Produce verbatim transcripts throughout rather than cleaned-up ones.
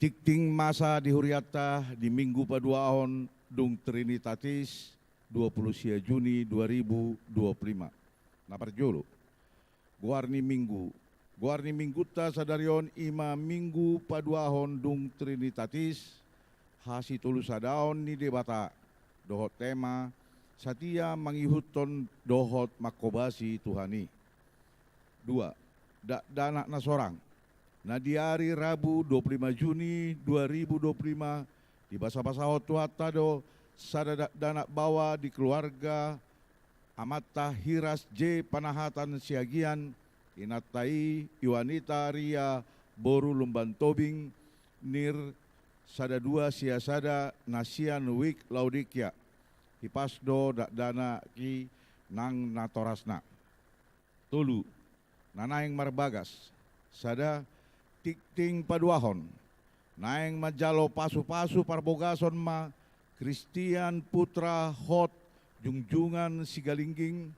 Tingting masa di hurianta di Minggu paduahon dung Trinitatis, dua puluh sia Juni dua ribu dua puluh lima. Na parjolo, goar ni Minggu. Goar ni Minggunta sadari on i ma Minggu paduahon dung Trinitatis, hasitolusadaon ni Debata, dohot tema, satia mangihuthon dohot manghobasi Tuhan i. Dua, dakdanak na sorang. Na di ari Rabu dua puluh lima Juni dua ribu dua puluh lima, dibasabasahon Tuhanta do sada dakdanak baoa di keluarga amanta Hiras J Panahatan Siagian, inanta i Iwanita Ria boru Lumban Tobing, nir sada dua sia sada, na sian Wijk Laodikia. Hipas do dakdanak i nang natorasna. Tolu, na naeng marbagas. Sada, tingting paduahon. Naeng manjalo pasupasu parbogason ma Christian Putra Hot Jungjungan Sigalingging,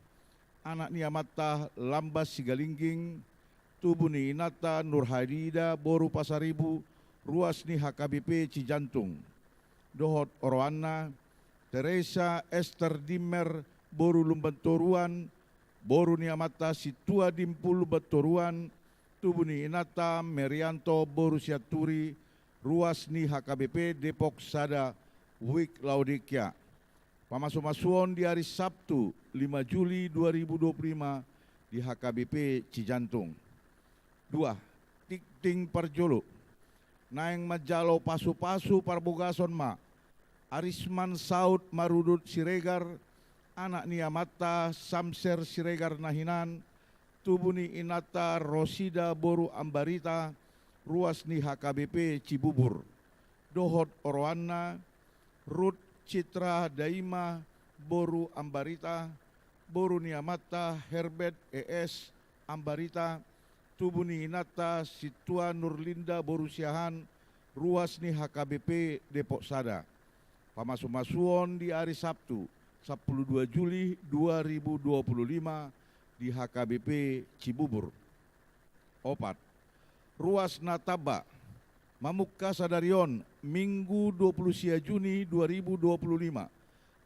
anak ni amanta Lambas Sigalingging, tubu ni inanta Nurhadida boru Pasaribu, ruas ni H K B P Cijantung. Dohot oroanna, Teresa Ester Dimmer boru Lumban Toruan, boru ni amanta Sintua Dimpul Lumban Toruan, tubu ni inanta Merianto boru Sianturi, ruas ni H K B P Depok Sada, Wijk Laodikia. Pamasumasuon di ari Sabtu, lima Juli dua ribu dua puluh lima, di H K B P Cijantung. Dua, tingting parjolo. Naeng manjalo pasupasu parbogason ma Arisman Saud Marudut Siregar, anak ni amanta Samser Siregar na hinan, tubu ni inanta Rosida boru Ambarita, ruas ni H K B P Cibubur. Dohot oroanna, Rut Citra Daima boru Ambarita, boru ni amanta Herbert E S Ambarita, tubu ni inanta Sintua Nurlinda boru Siahaan, ruas ni H K B P Depok Sada. Pamasumasuon di ari Sabtu, sampulu dua Juli dua ribu dua puluh lima, di H K B P Cibubur. Opat, ruas na tamba. Mamungka sadari on, Minggu dua puluh sia Juni dua ribu dua puluh lima,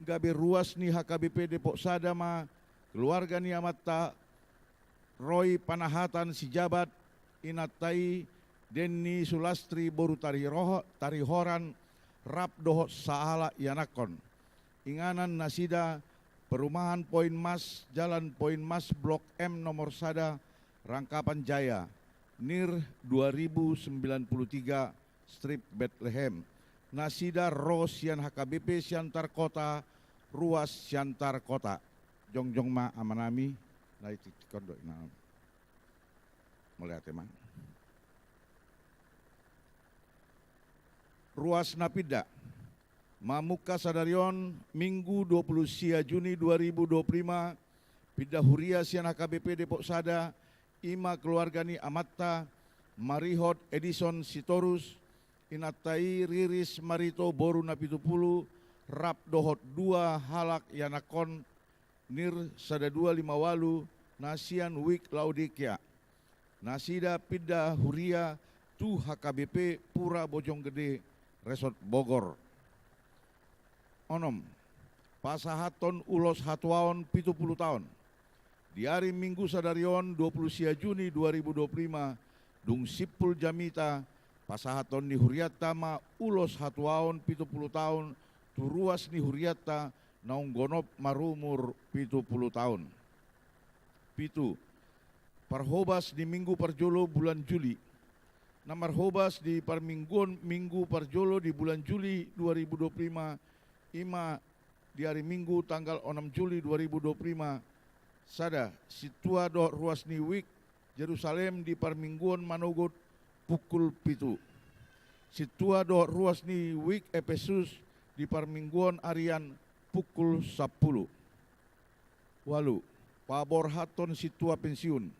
gabe ruas ni H K B P Depok Sada ma keluarga ni amanta Roy Panahatan Sijabat, inanta i Denny Sulastri boru Tariroho-, Tarihoran, rap dohot sahalak ianakhon. Inganan nasida, Perumahan Poin Mas, Jalan Poin Mas, Blok M nomor sada, Rangkapan Jaya, nir dua ribu sembilan puluh tiga, Strip Betlehem. Nasida ro sian H K B P Siantar Kota, ruas Siantar Kota. Jongjong ma amanami, na i tingtinghon do inanami. Mauliate ma. Ruas na pinda. Mamungka sadari on, Minggu dua puluh sia Juni dua ribu dua puluh lima, pinda huria sian H K B P Depok Sada, i ma keluarga ni amanta Marihot Edison Sitorus, inanta i Riris Marito boru Napitupulu, rap dohot dua halak ianakhon, nir sada dua lima walu, na sian Wijk Laodikia. Nasida pinda huria tu H K B P Pura Bojonggede, Resort Bogor. Onom, pasahathon ulos hatuaon pitu pulu taon. Di ari Minggu sadari on, dua puluh sia Juni dua ribu dua puluh lima, dung simpul jamita, pasahathon ni hurianta ma ulos hatuaon pitu pulu taon tu ruas ni hurianta naung gonop marumur pitu pulu taon. Pitu, parhobas di Minggu parjolo bulan Juli. Na marhobas di parmingguon Minggu parjolo di bulan Juli dua ribu dua puluh lima, i ma di ari Minggu tanggal onom Juli dua ribu dua puluh lima, sada, sintua dohot ruas ni Wijk Jerusalem di parmingguon manogot pukul pitu. Sintua dohot ruas ni Wijk Epesus di parmingguon arian pukul sampulu. Ualu, paborhathon sintua pensiun.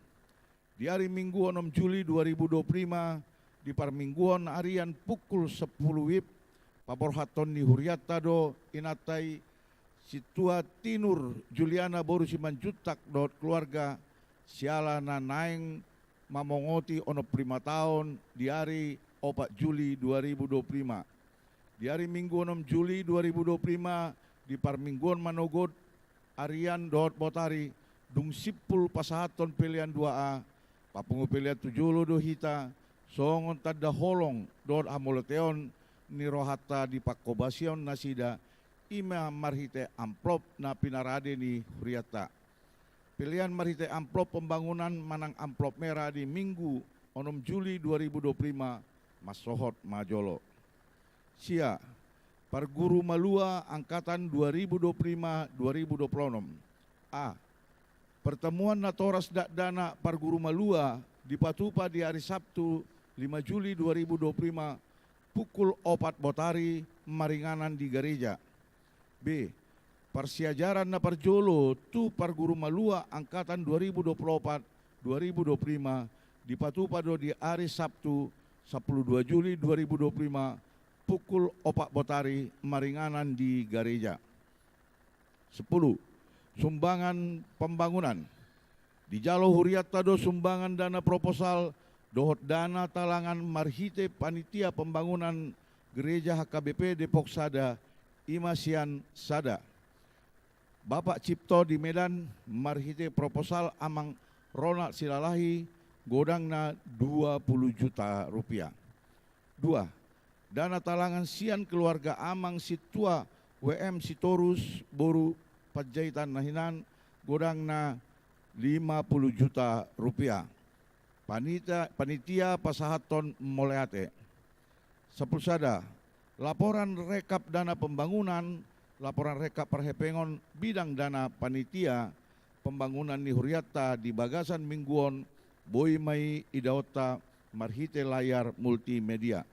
Di ari Minggu onom Juli dua ribu dua puluh lima, di parmingguon arian pukul sampulu wib, paborhathon ni hurianta do inanta i, sintua Tinur Juliana boru Simanjuntak dohot keluarga, siala na naeng mamongoti onom pulu lima taon di ari opat Juli dua ribu dua puluh lima. Di ari Minggu onom Juli dua ribu dua puluh lima, di parmingguon manogot, arian dohot botari, dung simpul pasahathon pelean dua A, papungu pelean tu jolo do hita, songon tanda holong dohot hamauliateon ni rohanta di panghobasion nasida, i ma marhite amplop na pinarade ni hurianta. Pelean marhite amplop pembangunan manang amplop merah di Minggu onom Juli dua ribu dua puluh lima, mansohot ma jolo. Sia, parguru malua angkatan dua ribu dua puluh lima dua ribu dua puluh onom. A. Pertemuan natoras dakdanak parguru malua dipatupa di ari Sabtu, lima Juli dua ribu dua puluh lima, pukul opat botari, maringanan di gareja. B. Parsiajaran na parjolo tu parguru malua angkatan dua ribu dua puluh opat dua ribu dua puluh lima dipatupa do di ari Sabtu, sampulu dua Juli dua ribu dua puluh lima, pukul opat botari, maringanan di gareja. Sepuluh. Sumbangan pembangunan. Dijalo hurianta do sumbangan dana proposal dohot dana talangan marhite panitia pembangunan Gereja H K B P Depok Sada, i ma sian sada. Bapak Cipto di Medan marhite proposal Amang Ronald Silalahi, godangna dua puluh juta rupiah. Dua. Dana talangan sian keluarga Amang Sintua W M Sitorus, boru Panjaitan na hinan, godangna lima puluh juta rupiah. Panita-, panitia pasahathon mauliate. Sampulu sada. Laporan rekap dana pembangunan, laporan rekap parhepengon bidang dana panitia pembangunan ni hurianta di bagasan minggu on, boi ma i idaonta marhite layar multimedia.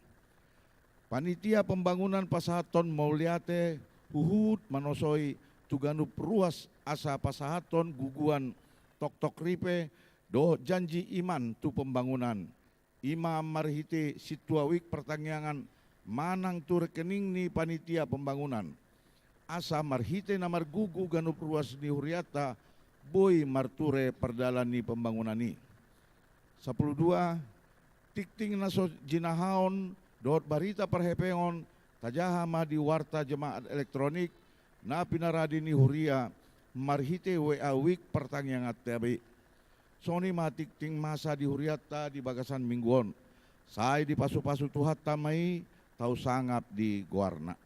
Panitia pembangunan pasahathon mauliate huhut manosoi tu ganup ruas asa pasahathon guguan toktok ripe dohot janji iman tu pembangunan. I ma marhite Sintua Wik Partangiangan manang tu rekening ni panitia pembangunan. Asa marhite na margugu ganup ruas ni hurianta boi marture pardalan ni pembangunan i. Sampulu dua. Tingting na so jinahaon dohot barita parhepengon tajaha ma di warta jemaat elektronik na pinarade ni huria marhite W A Wik Partangiangan T B. Songon i ma tingting masa di hurianta di bagasan minggu on. Sai dipasupasu Tuhanta ma i, tau sangap di goarna.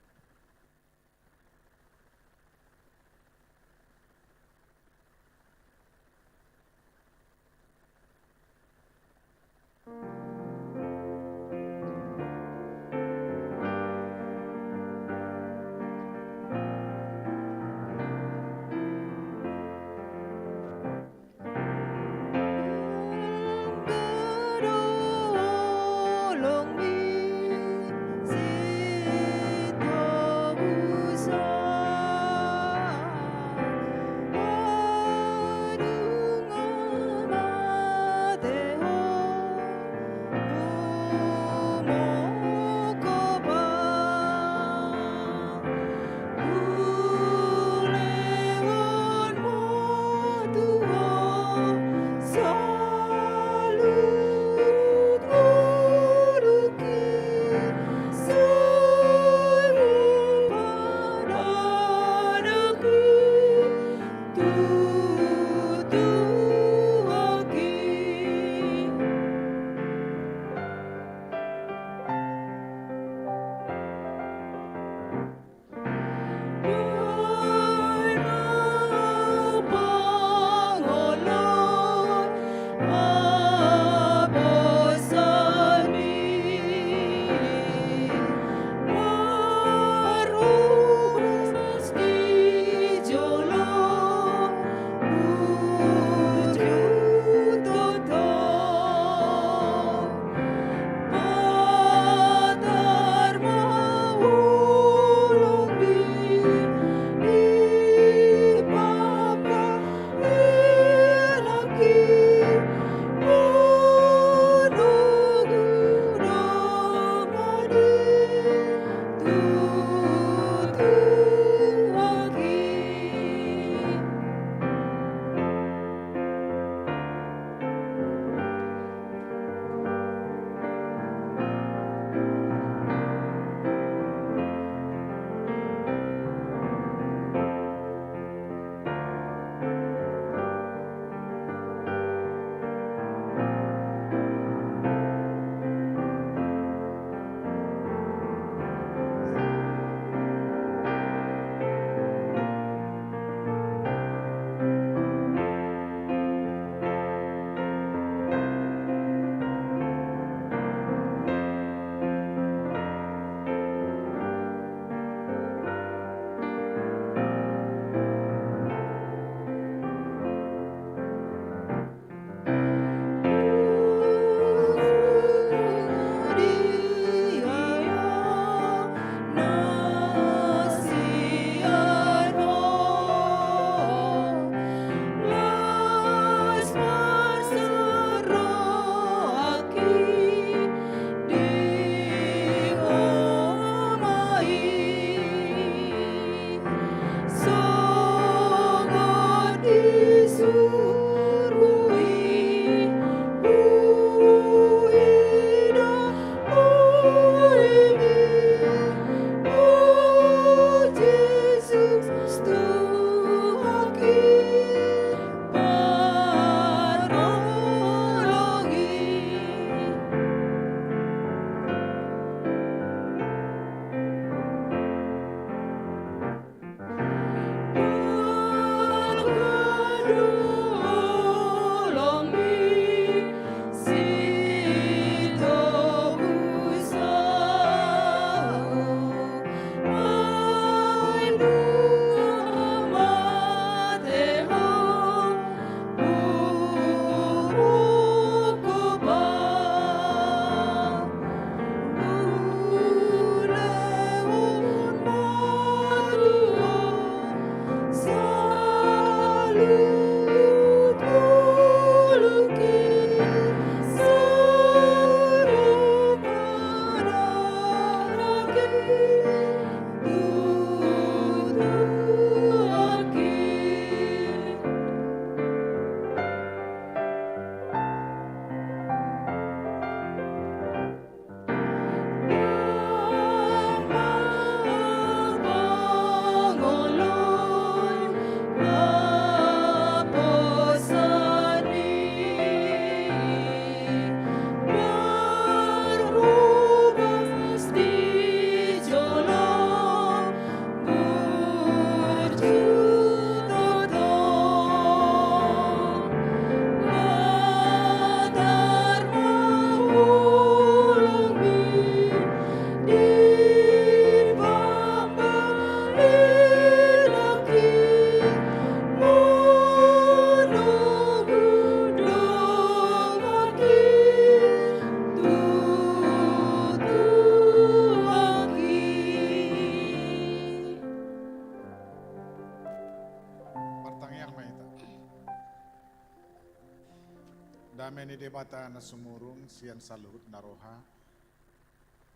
Debata na sumurung sian saluhut na roha,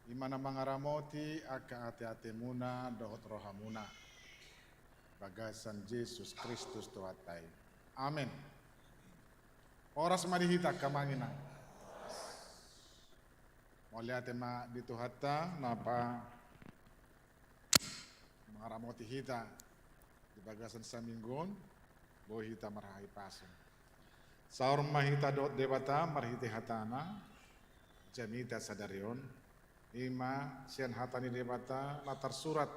i ma na mangaramoti angka ateatemuna dohot rohamuna, bagasan Jesus Kristus Tuhanta i. Amen. Horas ma di hita angka amang inang. Mauliate ma di Tuhanta na pa mangaramoti hita di bagasan saminggu on, boi hita marhahipason. Saur ma hita dohot Debata marhite hatana, jamita sadari on, i ma sian hata ni Debata na tarsurat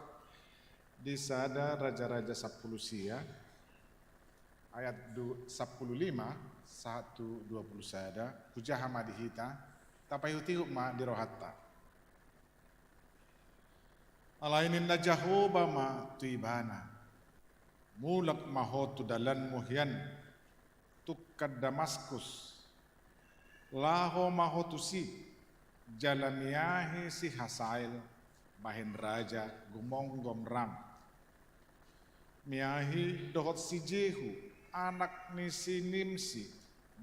di sada Raja-raja sampulu sia, ayat du-, sampulu lima sahat tu dua pulu sada, hujaha ma di hita, tapaihutihut ma di rohanta. Alai ninna Jahowa ma tu ibana: Mulak ma ho tu dalanmu hian, tungkan Damaskus. Laho ma ho tusi, jala miahi si Hasael, bahen raja gumomgom ram. Miahi dohot si Jehu, anak ni si Nimsi,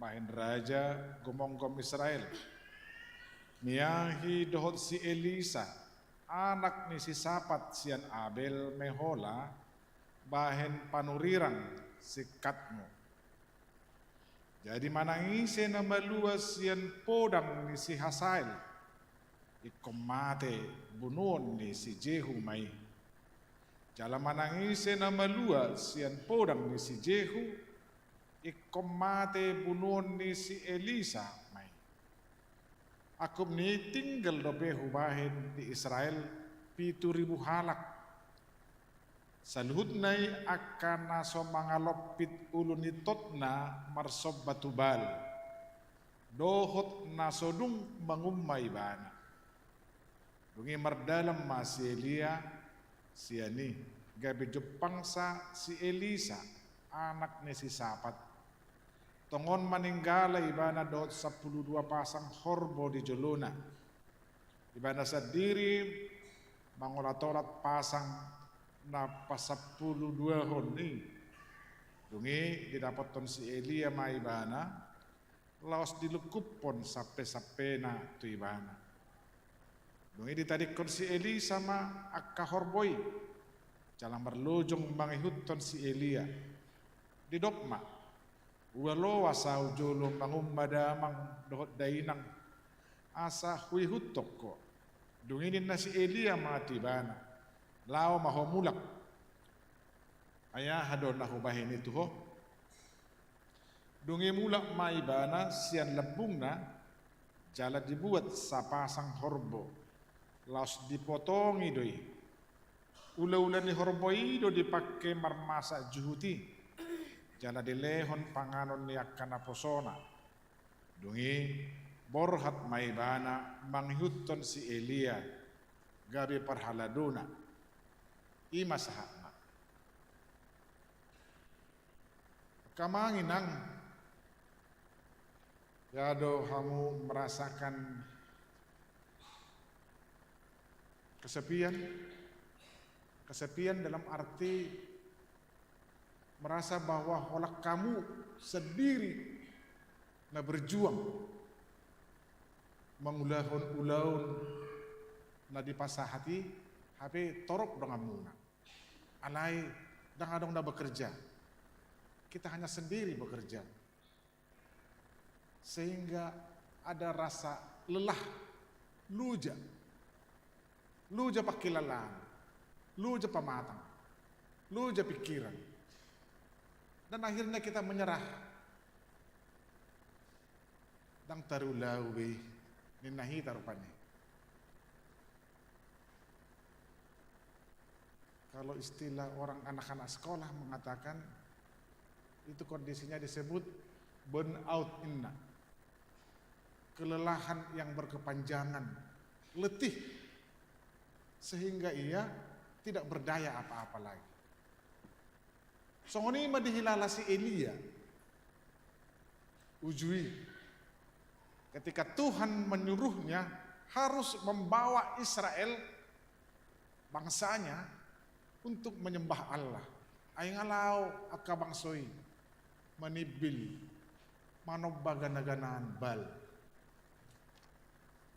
bahen raja gumomgom Israel. Miahi dohot si Elisa, anak ni si Sapat sian Abel Mehola, bahen panurirang singkatmu. Jadi manang ise na malua sian podang ni si Hasael, ingkon mate bunuon ni si Jehu ma i. Jala manang ise na malua sian podang ni si Jehu, ingkon mate bunuon ni si Elisa ma i. Angkup ni i tinggal dope hubahen di Israel pitu ribu halak. Saluhutna i angka na so mangalompit ulu ni totna marsomba tu Baal, dohot na so dung mangumma ibana. Dung i mardalan ma si Elia sian i, gabe jumpangsa si Elisa, anak ni si Sapat. Tongon maningala ibana dohot sampulu dua pasang horbo di jolona. Ibana sandiri mangolatolat pasang na pasampulu duahon i. Dung i didapothon si Elia ma ibana, laos dilungkuphon sampesampena tu ibana. Dung i ditadingkon si Elisa ma angka horbo i, jala marlojong mangihuthon si Elia. Didok ma: Ua loas ahu jolo mangumma damang dohot dainang, asa huihuthon ho. Dung i ninna si Elia ma tu ibana: Laho ma ho mulak. Ai aha do na hubahen i tu ho? Dung i mulak ma ibana sian lambungna, jala dibuat sapasang horbo, laos dipotongi do i. Ulaula ni horbo i do dipangke marmasak juhut i, jala dilehon panganon ni angka naposona. Dung i borhat ma ibana mangihuthon si Elia, gabe parhaladona. I ma sahatna. Angka amang inang, ya do hamu merasakan kesepian? Kesepian dalam arti merasa bahwa holan hamu sendiri na berjuang mangulahon ulaon na dipasahat i, hape torop donganmuna. Alai ndang adong na bekerja. Kita hanya sendiri bekerja. Sehingga ada rasa lelah, loja. Loja pangkilalaan, loja pamatang, loja pikiran. Dan akhirnya kita menyerah. Ndang tarulahon be i, ninna hita rupani. Kalau istilah orang anak-anak sekolah mengatakan, itu kondisinya disebut burn out, inna. Kelelahan yang berkepanjangan, letih, sehingga ia tidak berdaya apa-apa lagi. Songon i ma dihilala si Elia. Uju i, ketika Tuhan menyuruhnya harus membawa Israel, bangsanya, untuk menyembah Allah. Ai nga laho angka bangso i manimbil manomba gana-ganaan Baal.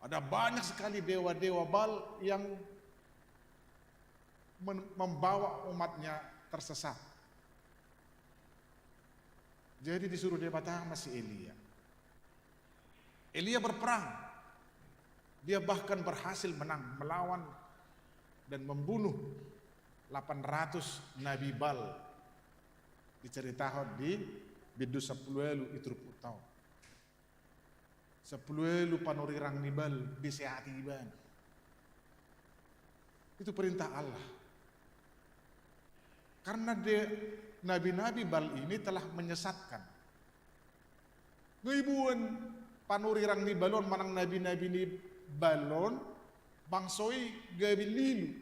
Ada banyak sekali dewa-dewa Baal yang men-, membawa umatnya tersesat. Jadi disuruh Debata ma si Elia. Elia berperang. Dia bahkan berhasil menang melawan dan membunuh delapan ratus nabi Baal. Diceritahon di bindu sampulu ualu i turpukta on. Sampulu ualu panurirang ni Baal disehati ibana. Itu perintah Allah. Karena de-, nabi-nabi Baal ini telah menyesatkan. Nga iboan panurirang ni Baal on manang nabi-nabi ni Baal on, bangso i gabe lilu.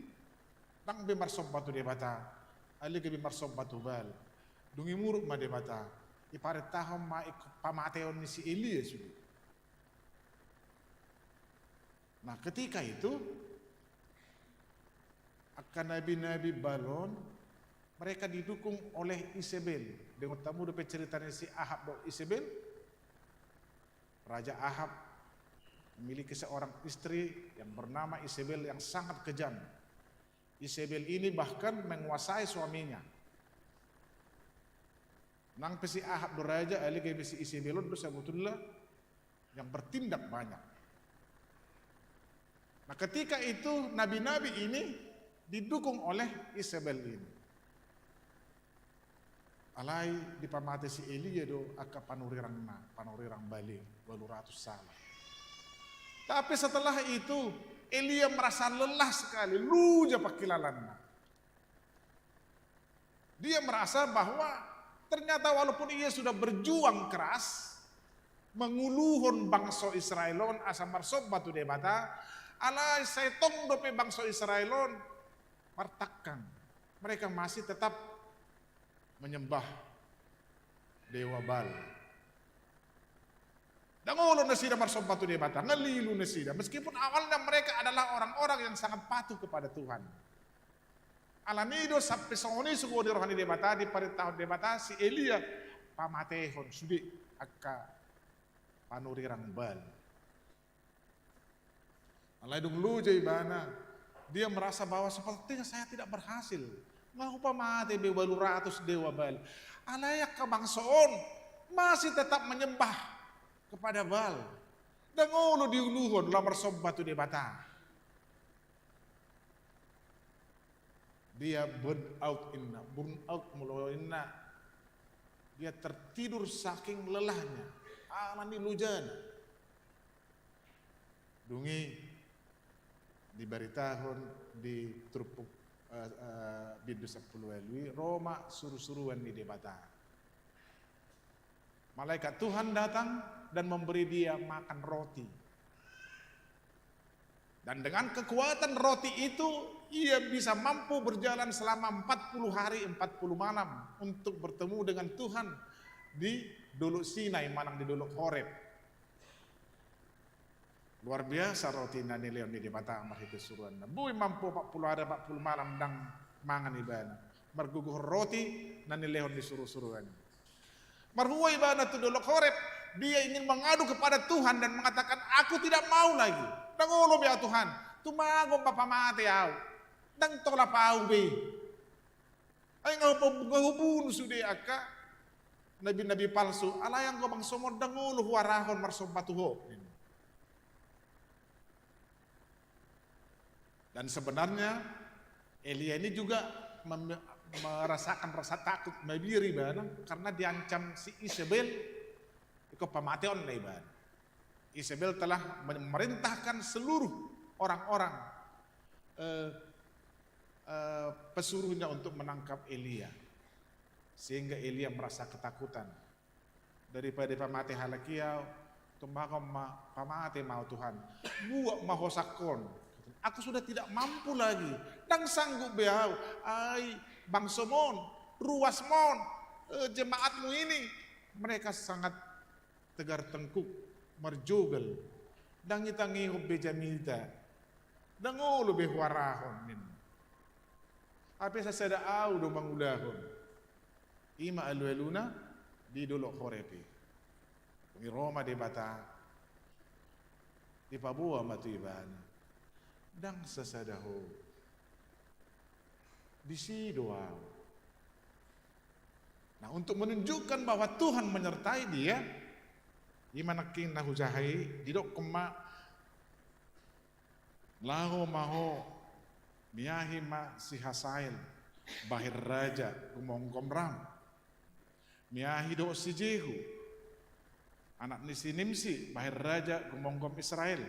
Ndang be marsomba tu Debata, alai gabe marsomba tu Baal. Dung i muruk ma Debata, diparentahon ma ingkon pamateon ni si Elia sude. Nah, ketika itu, angka nabi-nabi Baal on, mereka didukung oleh Isebel. Dengon tamu dope cerita ni si Ahab dohot Isebel. Raja Ahab memiliki seorang istri yang bernama Isebel yang sangat kejam. Isebel ini bahkan menguasai suaminya. Nang pe si Ahab do raja, alai gabe si Isebel on do sabotulna yang bertindak banyak. Nah, ketika itu nabi-nabi ini didukung oleh Isebel ini. Alai dipamate si Elia do angka panurirangna, panurirang Baal i, ualu ratus sala. Tapi setelah itu, Elia merasa lelah sekali, luja pangkilalaanna. Dia merasa bahwa ternyata walaupun ia sudah berjuang keras manguluhon bangso Israel on asa marsomba tu Debata, alai sai tong dope bangso Israel on martangkang. Mereka masih tetap menyembah dewa Baal. Ndang olo nasida marsomba tu Debata, nga lilu nasida. Meskipun awalnya mereka adalah orang-orang yang sangat patuh kepada Tuhan. Alani i do sampe songon i sugo ni roha ni Debata, diparentahon Debata si Elia pamatehon sude angka panurirang Baal. Alai dung loja ibana, dia merasa bahwa sepertinya saya tidak berhasil. Nga hupamate be ualu ratus dewa Baal. Alai angka bangso on masih tetap menyembah kepada Baal. Ndang olo diuluhon laho marsomba tu Debata. Dia burn out inna, burn out molo inna. Dia tertidur saking lelahnya. Alani lojana. Dung i dibaritahon di turpuk, eh, eh, bindu sampulu ualu i, ro ma surusuruan ni Debata. Malaikat Tuhan datang dan memberi dia makan roti. Dan dengan kekuatan roti itu, ia bisa mampu berjalan selama empat puluh hari, empat puluh malam untuk bertemu dengan Tuhan di Dolok Sinai, manang di Dolok Horeb. Luar biasa roti na nilehon ni Debata marhite suruanna. Boi mampu empat puluh hari, empat puluh malam ndang mangan ibana. Margogo roti na nilehon ni surusuruan. Marhua ibana tu Dolok Horeb, dia ingin mengadu kepada Tuhan dan mengatakan, "Aku tidak mau lagi. Ndang olo be au Tuhan. Tumagon ma pamate au. Ndang tolap au be. Ai nga hupa-, nga hubunu sude angka nabi-nabi palsu. Alai anggo bangsomu on ndang olo huarahon marsomba tu ho." Dan sebenarnya Elia ini juga mem-, merasakan rasa takut, mabiar ibana karena diancam si Isebel, ingkon pamateonna ibana. Isebel telah memerintahkan seluruh orang-orang, eh, eh, pesuruhnya untuk menangkap Elia. Sehingga Elia merasa ketakutan. Daripada pamate halak i au, tumagon ma pamate ma au Tuhan. Buat ma ho sangkon. Aku sudah tidak mampu lagi. Ndang sanggup be au. Ai, bangsomu on, ruasmu on, eh, jemaatmu ini, mereka sangat tegar tengkuk, marjogal. Ndang itangihon be jamita. Ndang olo be huarahon, ninna. Hape sasada au do mangulahon. I ma alualuna di Dolok Horeb i. Dung i ro ma Debata, dipaboa ma tu ibana: Ndang sasada ho. Disi do ahu. Nah, untuk menunjukkan bahwa Tuhan menyertai dia, i ma nangkin na hujaha i, didok ma: Laho ma ho, miahi ma si Hasael, bahen raja gumomgom Ram. Miahi dohot si Jehu, anak ni si Nimsi, bahen raja gumomgom Israel.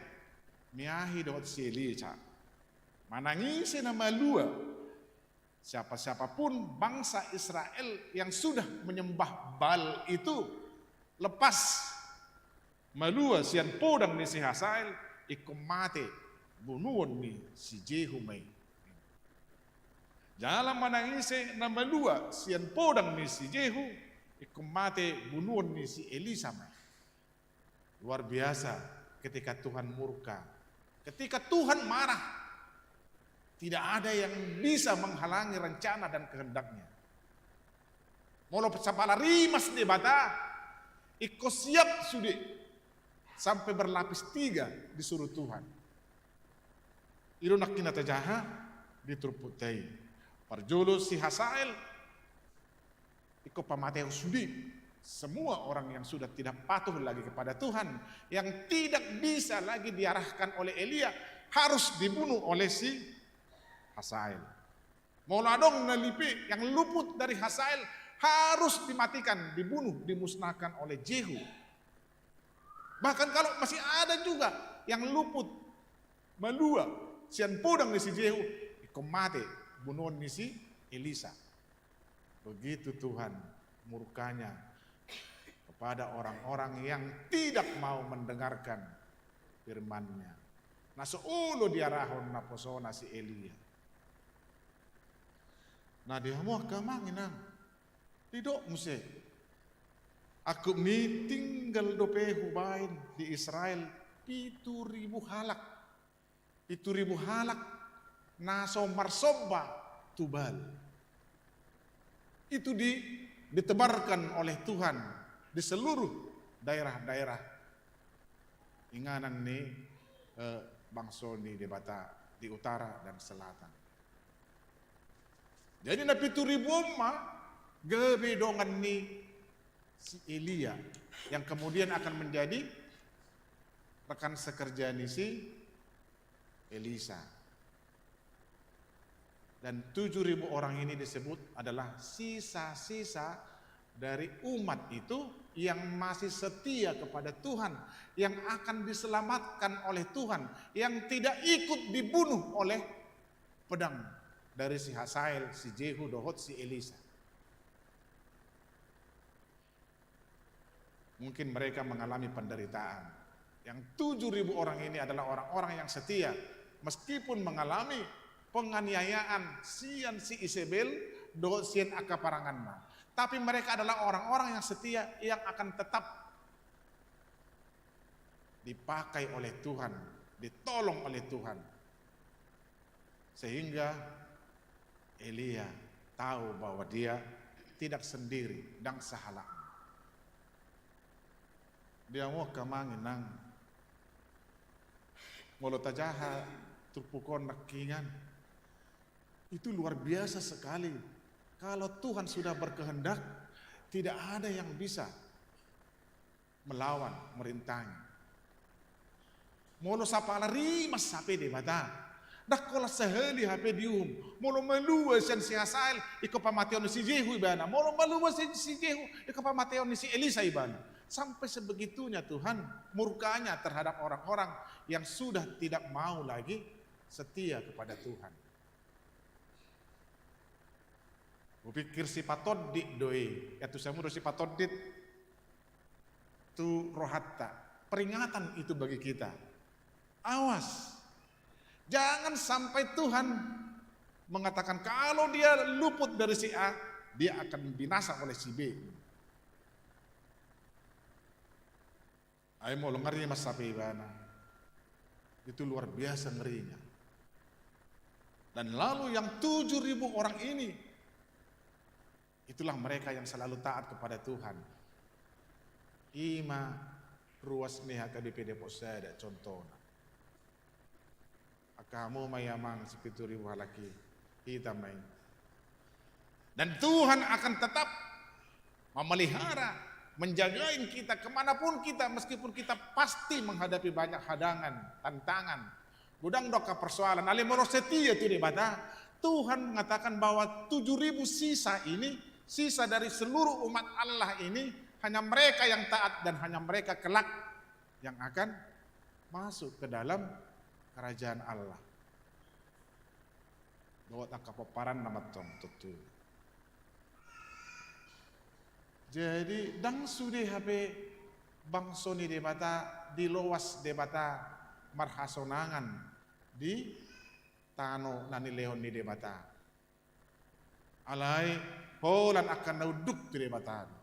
Miahi dohot si Elisa. Manang ise na malua, siapa-siapapun bangsa Israel yang sudah menyembah Baal itu, lepas, malua sian podang ni si Hasael, ingkon mate, bunuon ni si Jehu ma i. Jala manang ise na malua sian podang ni si Jehu, ingkon mate, bunuon ni si Elisa ma i. Luar biasa ketika Tuhan murka, ketika Tuhan marah, tidak ada yang bisa menghalangi rencana dan kehendak-Nya. Molo sapala rimas Debata, ingkon siap sude sampai berlapis tiga disuruh Tuhan. I do nangkin na tajaha di turpukta i. Parjolo si Hasael, ingkon pamateon sude. Semua orang yang sudah tidak patuh lagi kepada Tuhan, yang tidak bisa lagi diarahkan oleh Elia, harus dibunuh oleh si Hasael. Molo adong na lipe yang luput dari Hasael, harus dimatikan, dibunuh, dimusnahkan oleh Jehu. Bahkan kalau masih ada juga yang luput, malua sian podang ni si Jehu, ingkon mate, bunuon ni si Elisa. Begitu Tuhan murkanya kepada orang-orang yang tidak mau mendengarkan firman-Nya. Na so olo diarahon naposona si Elia. Nah, di hamu angka amang inang, didok muse, angkup ni tinggal dope hubaen di Israel pitu ribu halak. Pitu ribu halak na so marsomba tu Baal. Itu di, ditebarkan oleh Tuhan di seluruh daerah-daerah inganan ni, eh, bangso ni Debata di utara dan selatan. Jadi na pitu ribu on ma gabe dongan ni si Elia yang kemudian akan menjadi rekan sekerja ni si Elisa. Dan tujuh ribu orang ini disebut adalah sisa-sisa dari umat itu yang masih setia kepada Tuhan, yang akan diselamatkan oleh Tuhan, yang tidak ikut dibunuh oleh pedang dari si Hasael, si Jehu, dohot si Elisa. Mungkin mereka mengalami penderitaan. Yang tujuh ribu orang ini adalah orang-orang yang setia, meskipun mengalami penganiayaan sian si Isebel dohot sian angka paranganna. Tapi mereka adalah orang-orang yang setia, yang akan tetap dipakai oleh Tuhan, ditolong oleh Tuhan. Sehingga Elia tahu bahwa dia tidak sendiri, ndang sahalakna. Di hamu angka amang inang, molo tajaha turpuk on nangkiningan, itu luar biasa sekali. Kalau Tuhan sudah berkehendak, tidak ada yang bisa melawan, merintangi. Molo sapala rimas hape Debata, ndang holan sahali hape diuhum. Molo malua sian si Hasael, ingkon pamateon ni si Jehu ibana. Molo malua sian si Jehu, ingkon pamateon ni si Elisa ibana. Sampai sebegitunya Tuhan murkanya terhadap orang-orang yang sudah tidak mau lagi setia kepada Tuhan. Hupikir sipatondit do i, ya, tu samu do sipatondit tu rohanta. Peringatan itu bagi kita. Awas, jangan sampai Tuhan mengatakan kalau dia luput dari si A, dia akan binasa oleh si B. Ai molo ngari masape ibana, itu luar biasa ngerinya. Dan lalu yang tujuh ribu orang ini, itulah mereka yang selalu taat kepada Tuhan. Ima ruas ni H K B P Depok sada contohna. Angka hamu ma i amang, si pitu ribu halak i, hita ma i. Dan Tuhan akan tetap memelihara, menjagain kita kemanapun kita, meskipun kita pasti menghadapi banyak hadangan, tantangan, godang do angka persoalan. Alai molo setia tu Debata, Tuhan mengatakan bahwa tujuh ribu sisa ini, sisa dari seluruh umat Allah ini, hanya mereka yang taat dan hanya mereka kelak yang akan masuk ke dalam kerajaan Allah. Dohot angka pomparanna ma antong tutu. Jadi, ndang sude hape bangso ni Debata diloas Debata marhasonangan di tano na nilehon ni Debata. Alai holan angka na unduk tu Debata do.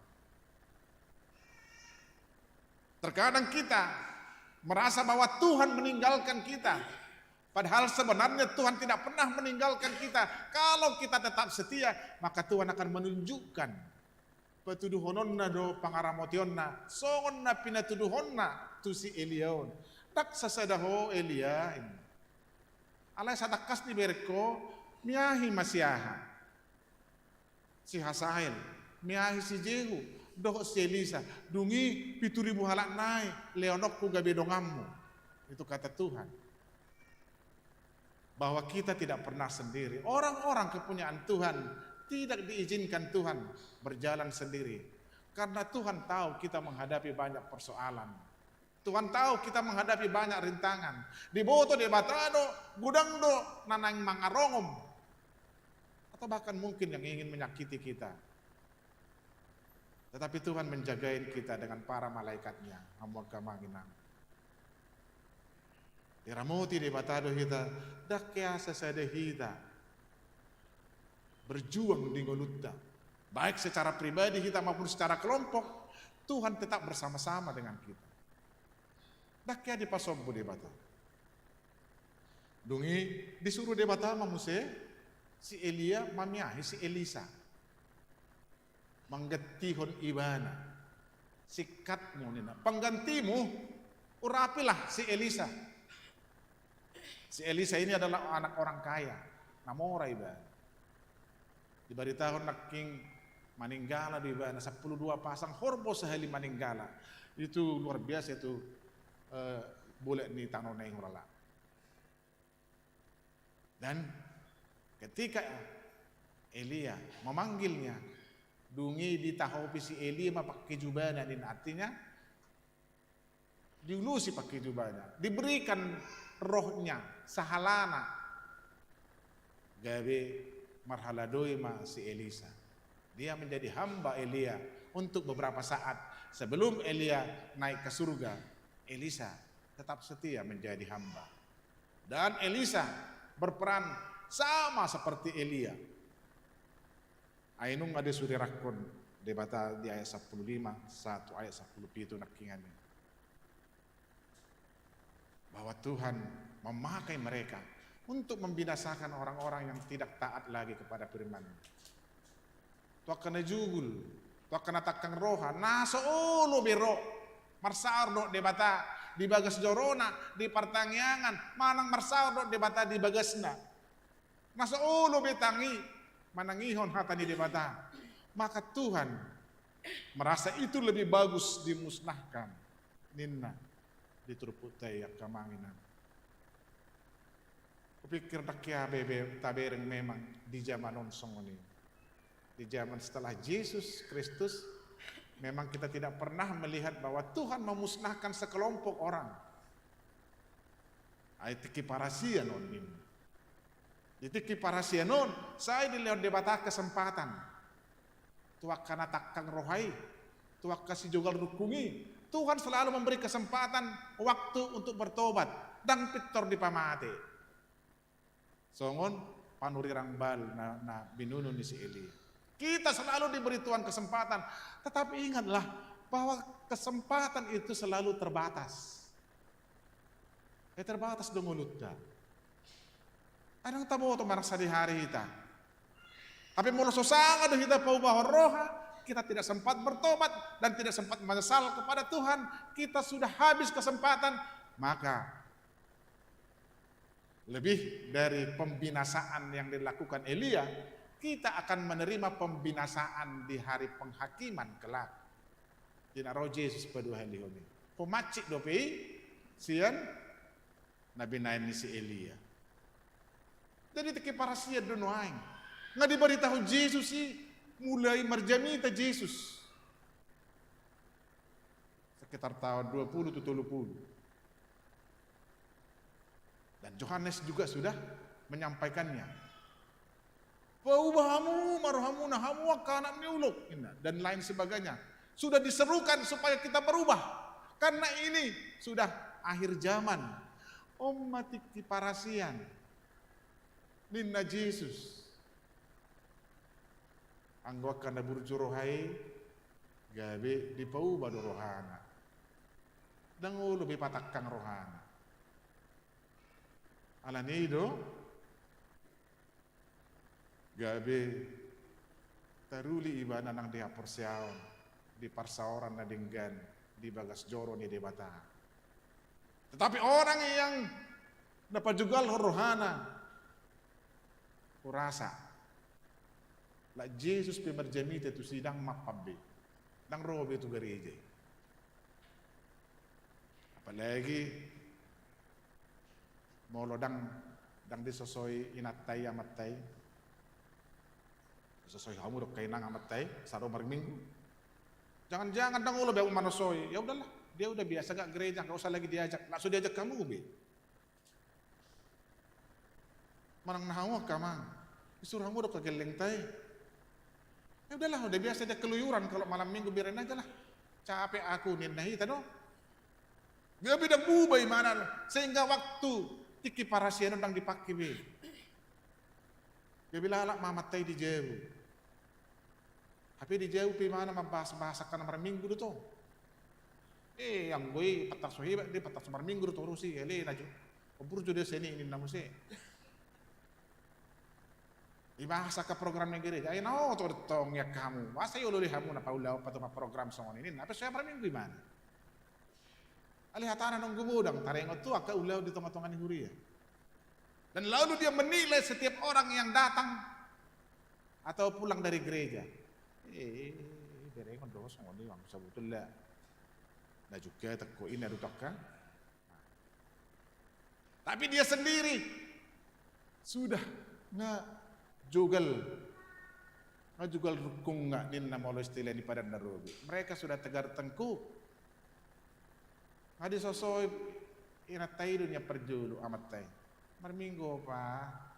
Terkadang kita merasa bahwa Tuhan meninggalkan kita. Padahal sebenarnya Tuhan tidak pernah meninggalkan kita. Kalau kita tetap setia, maka Tuhan akan menunjukkan patuduhononna do pangaramotionna, songon na pinatuduhonna tu si Elia on. Ndang sasada ho Elia, ninna. Alai satangkas dibereng ho, miahi ma si aha? Si Hasael, miahi si Jehu, dohot si Elisa, dung i pitu ribu halak nai lehononku gabe donganmu. Itu kata Tuhan. Bahwa kita tidak pernah sendiri. Orang-orang kepunyaan Tuhan tidak diizinkan Tuhan berjalan sendiri. Karena Tuhan tahu kita menghadapi banyak persoalan. Tuhan tahu kita menghadapi banyak rintangan. Diboto Debata do, godang do na naeng mangarongom. Atau bahkan mungkin yang ingin menyakiti kita. Tetapi Tuhan menjagain kita dengan para malaikatnya, hamu angka amang inang. Diramoti Debata do hita, ndang hea sasada hita berjuang di ngolunta. Baik secara pribadi hita maupun secara kelompok, Tuhan tetap bersama-sama dengan kita. Ndang hea dipasombu Debata. Dung i disuru Debata ma muse si Elia mamiahi si Elisa. Manggantihon ibana. Singkatmu ninna. Penggantimu, urapilah si Elisa. Si Elisa ini adalah anak orang kaya. Na mora ibana. Dibaritahon nangkin mananggala do ibana, sampulu dua pasang horbo sahali mananggala. Itu luar biasa itu, eh, bolak ni tano na i hulala. Dan ketika Elia memanggilnya, dung i ditahopi si Elia ma pangkejubana, ninna, artinya diulusi pangkejubana, diberikan rohnya, sahalana, gabe marhaladoi ma si Elisa. Dia menjadi hamba Elia untuk beberapa saat sebelum Elia naik ke surga. Elisa tetap setia menjadi hamba. Dan Elisa berperan sama seperti Elia. Ai nunga disurirakkon Debata di ayat sampulu lima, satu ayat sampulu pitu nangkiningan i. Bahwa Tuhan memakai mereka untuk membinasakan orang-orang yang tidak taat lagi kepada firman-Nya. Tu angka na jugul, tu angka na tangkang roha, na so olo be ro marsaor dohot Debata di bagas jorona, di partangiangan, manang marsaor dohot Debata di bagasna. Na so olo be tangi manangihon hata ni Debata. Maka Tuhan merasa itu lebih bagus dimusnahkan, ninna di turpukta i, angka amang inang. Kupikir ndang hea be, be tabereng memang di zaman on songon i. Di zaman setelah Jesus Kristus, memang kita tidak pernah melihat bahwa Tuhan memusnahkan sekelompok orang. Ai tingki parasian on ninna. Di tingki parasian on, sai dilehon Debata kesempatan tu angka na tangkang roha i, tu angka sijogal rungkung i. Tuhan selalu memberi kesempatan, waktu untuk bertobat, ndang pintor dipamate. Songon panurirang Baal na, na binunu ni si Elia. Kita selalu diberi Tuhan kesempatan, tetapi ingatlah bahwa kesempatan itu selalu terbatas. Eh, terbatas do ngolunta. Ai ndang taboto manang sadihari hita. Hape molo so sanga do hita paubahon roha, kita tidak sempat bertobat dan tidak sempat menyesal kepada Tuhan, kita sudah habis kesempatan, maka lebih dari pembinasaan yang dilakukan Elia, kita akan menerima pembinasaan di hari penghakiman kelak. Di na ro Jesus paduahalihon i. Ho mansai dope i sian na binahen ni si Elia. Jadi tingki parasian do nuaeng. Nga dibaritahon Jesus i, mulai marjamita Jesus. Sekitar tahun dua puluh tu tolu puluh. Dan Yohanes juga sudah menyampaikannya. Pauba hamu ma rohamuna, hamu angka anak ni ulok, ninna, dan lain sebagainya. Sudah diserukan supaya kita berubah. Karena ini sudah akhir zaman. On ma tingki parasian, ninna Jesus. Anggo angka na burju roha i, gabe dipauba do rohana. Ndang olo be patangkang rohana. Alani i do, gabe taruli ibana nang di haporseaon, di parsaoran na denggan di bagas joro ni Debata. Tetapi orang yang na pajugalhon rohana, hurasa, lak Jesus pe marjamita tusi, ndang mampan be, ndang ro be tu gareja i. Apalagi molo ndang, ndang disosoi inanta i, amanta i. Disosoi hamu do angka inang, amanta i, saro marminggu. Jangan-jangan ndang olo be hamu manosoi. Ya udahlah, dia udah biasa gak gereja, gak usah lagi diajak. Langsung diajak hamu be. Manang na hamu angka amang, disuru hamu do angka gellengta i. Ya udahlah, udah biasa dia keluyuran kalau malam minggu, biarin aja lah. Capek aku, ninna hita do. Gabe ndang berubah ibana, sehingga waktu tingki parasian on ndang dipake be. Gabe lalap ma amanta i di jabu. Hape di jabu pe ibana mambahas-bahas angka na marminggu do tong. Eh, anggo i patarso hebat, dia patarso marminggu do torus i, ale na jo. Burju dia seni, ninna muse. Ibahas angka program ni gereja, ai na oto do tong i angka hamu. Masa iolo di hamu na paulaon patumpak program songon i, ninna. Hape so hea marminggu ibana. Alai hatana nunga godang taringot tu angka ulaon di tonga-tonga ni huria. Dan lalu dia menilai setiap orang yang datang atau pulang dari gereja. Eh, berengon do songon i, Bang, sabotulna. Na juga teko i na do tangka. Tapi dia sendiri sudah nga jogal, nga jogal rungkung nga, ninna molo istilah ni padan na robi. Mereka sudah tegar tengkuk. Nga disosoi inanta i do nian parjolo, amanta i. Marminggu, Pak.